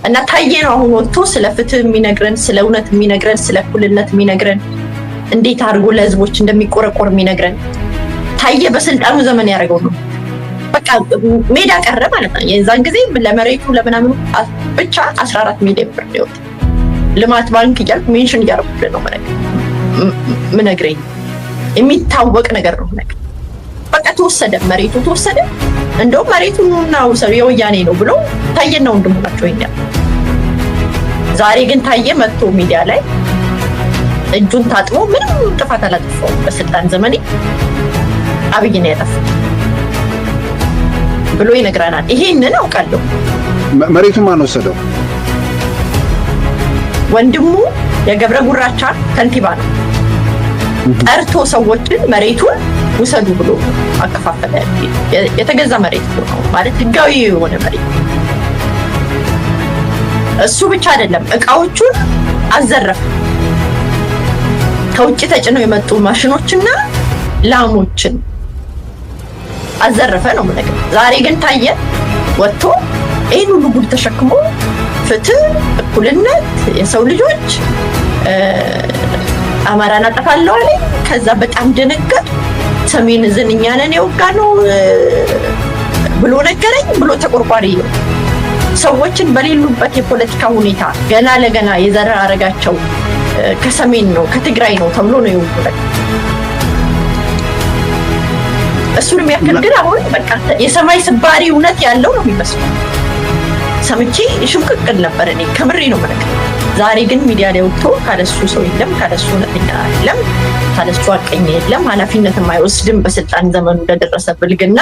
እና ታየ ነው አሁን ወጥቶ ስለ ፍትህ የሚነግረን፣ ስለ እውነት የሚነግረን፣ ስለ እኩልነት የሚነግረን፣ እንዴት አድርጎ ለህዝቦች እንደሚቆረቆር የሚነግረን። ታየ በስልጣኑ ዘመን ያደረገው ነው። በቃ ሜዳ ቀረ ማለት ነው። የዛን ጊዜ ለመሬቱ ለምናምኑ ብቻ 14 ሚሊዮን ብር ነው የወጣው። ልማት ባንክ እያልኩ mention እያደረኩልህ ነው ምነግረኝ፣ የሚታወቅ ነገር ነው ነገር። በቃ ተወሰደ፣ መሬቱ ተወሰደ። እንደውም መሬቱን ውሰዱ የወያኔ ነው ብሎ ታየና ወንድሙ ናቸው ይኛል። ዛሬ ግን ታየ መጥቶ ሚዲያ ላይ እጁን ታጥቦ ምንም ጥፋት አላጠፋውም፣ በስልጣን ዘመኔ አብይ ነው ያጠፋው ብሎ ይነግረናል። ይሄንን አውቃለሁ። መሬቱን ማን ወሰደው? ወንድሙ የገብረ ጉራቻ ከንቲባ ነው። ጠርቶ ሰዎችን መሬቱን ውሰዱ ብሎ አከፋፈለ። የተገዛ መሬት ነው ማለት፣ ህጋዊ የሆነ መሬት። እሱ ብቻ አይደለም፣ እቃዎቹን አዘረፈ። ከውጭ ተጭነው የመጡ ማሽኖችና ላሞችን አዘረፈ ነው የምነግርህ። ዛሬ ግን ታየ ወጥቶ ይህን ሁሉ ጉድ ተሸክሞ ፍትህ፣ እኩልነት፣ የሰው ልጆች፣ አማራን አጠፋለሁ አለኝ። ከዛ በጣም ደነገጥ፣ ሰሜን ዕዝን እኛ ነን የወጋነው ብሎ ነገረኝ ብሎ ተቆርቋሪ ነው። ሰዎችን በሌሉበት የፖለቲካ ሁኔታ ገና ለገና የዘር ሐረጋቸው ከሰሜን ነው ከትግራይ ነው ተብሎ ነው የወጉለት። እሱን የሚያክል ግን አሁን በቃ የሰማይ ስባሪ እውነት ያለው ነው የሚመስለው። ሰምቼ ሽምቅቅል ነበር እኔ፣ ከምሬ ነው የምነግርህ። ዛሬ ግን ሚዲያ ላይ ወጥቶ ካለሱ ሰው የለም፣ ካለሱ እውነተኛ የለም፣ ካለሱ ሐቀኛ የለም፣ ኃላፊነትም አይወስድም፣ በስልጣን ዘመኑ እንደደረሰ ብልግና